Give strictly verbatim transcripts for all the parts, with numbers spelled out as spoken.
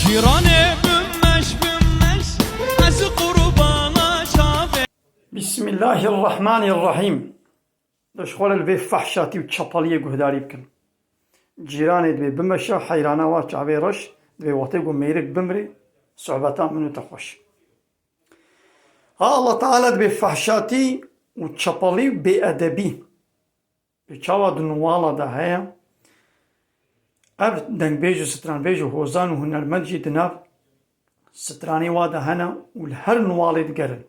Cîranê bimeş bimeş, ez qurbana çavê. Bismillahirrahmanirrahîm. Deşxwele li vê fehşatî û çapaliyê guhdarî bikin. Cîranê dibê bimeşe, heyrana wa çavê reş, dibê wextê ku mêrik bimrê, sohbeta min û te xweş. Ha Allah Teala dibê fehşatî û çapalî û bêedebî. Bi çawa di nûwala de heye. Ev dengbêj û stranbêj û hozan û hunermend jî di nav stranê wa de hene û li her nûwalê digerin.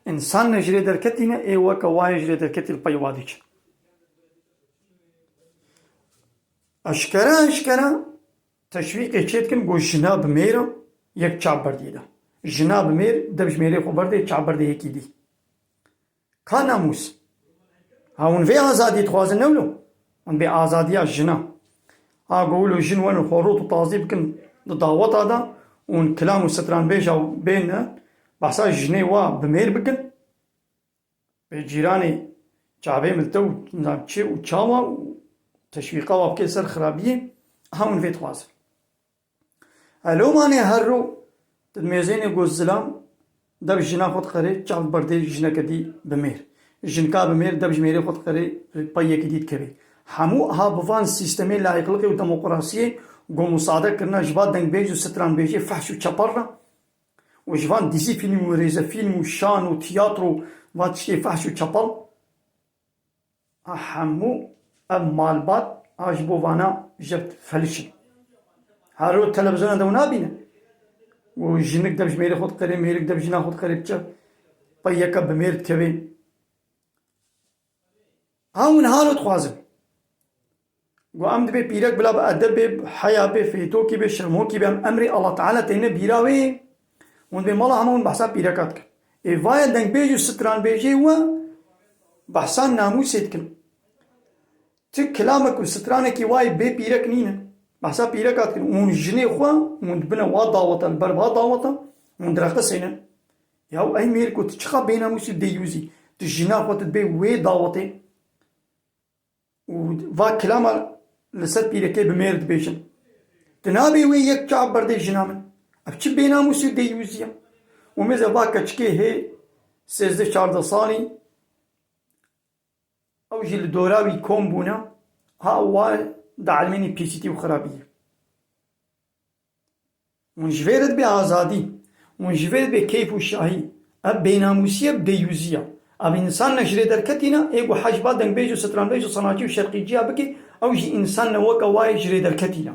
Însan ne ji rê derketî ne, ê weke wa yê ji rê derketî li pey wa diçin. Eşkere eşkere teşwîqê çê dikin ku jina bi mêr e, yek çav berdê de. Jina bi mêr, dev ji mêrê xwe berdê, çav berdê yekî dî. Ka namûs. Ha hûn vê azadiyê dixwazin ne wilo? Hûn bê azadiya jina. Ha go wilo jin werin xwe rot û tazî bikin di daweta de, hûn kilam û stranbêja bên behsa jinê wa bi mêr bikin. Bê cîranê çavê milte û nizam çi û çawa û teşwîqa wa bike ser xirabiyê, ha hûn vê dixwazin. Elomanê her ro di mêzênê got zilam, dev jina xwe diqerê, çav berdê jineke dî bi mêr. Jinka bi mêr, dev ji mêrê xwe diqerê, pey yekî dî dikevê. Hemû aha bi van sîstemê layîqliqê û demokrasiyê ku musade kirine ji va dengbêj û stranbêjê fehş û çepal re û ji van dîzîfîlm û rêzefîlm û şan û tiyatro va tiştê fehş û çepal. A hemû ev malbat a ji bo vana jeft feliş in. Her roj televizyona de hûn nabînin. Û jinik dev ji mêrê xwe diqerê, mêrik dev jina xwe diqerê biçe. Pey yeke bi mêr dikevê. Ha hûn halo dixwazin. Got em dibê pîrek bila bi edeb bê, bi heya bê, fêtokî bê, şermokî bê, em emrê Allah Teala têne bîra wê. Hûn dibê mala hema hûn behsa pîreka dikin. Ê vaye dengbêj û stranbêjê we behsa namûsê dikin. Ti kilamek û stranekî wayê bê pîrek nînin. Behsa pîreka dikin. Hûn jinê xwe, hûn dibine wa daweta, li ber va daweta, hûn direqisênin. Yaw ey mêriko, tu çiqa bênamûs û deyûzî? Tu jina xwe tu dibê wê dawetê. Û va kilama li ser pîrekê bi mêr dibêjin. Tu nabê wê yek çav berdê jina min. Ev çi bênamûs û deyûzî ye? Û mêze va keçikê hê sêzdeh çardeh salî, ew jî li dora wî kom bûne, ha wa dielmênî pîsîtî û xirabiyê. Hûn ji vê re dibê azadî, hûn ji vê dibê keyf û şahî. Ev bênamûsî ye, bi deyûzî ye. Ev însan ne ji rê derketî ne, ê ku hej ba dengbêj û stranbêj û sanatçî û şerqîciya bike, ew jî însan ne weke wayê ji rê derketî ne.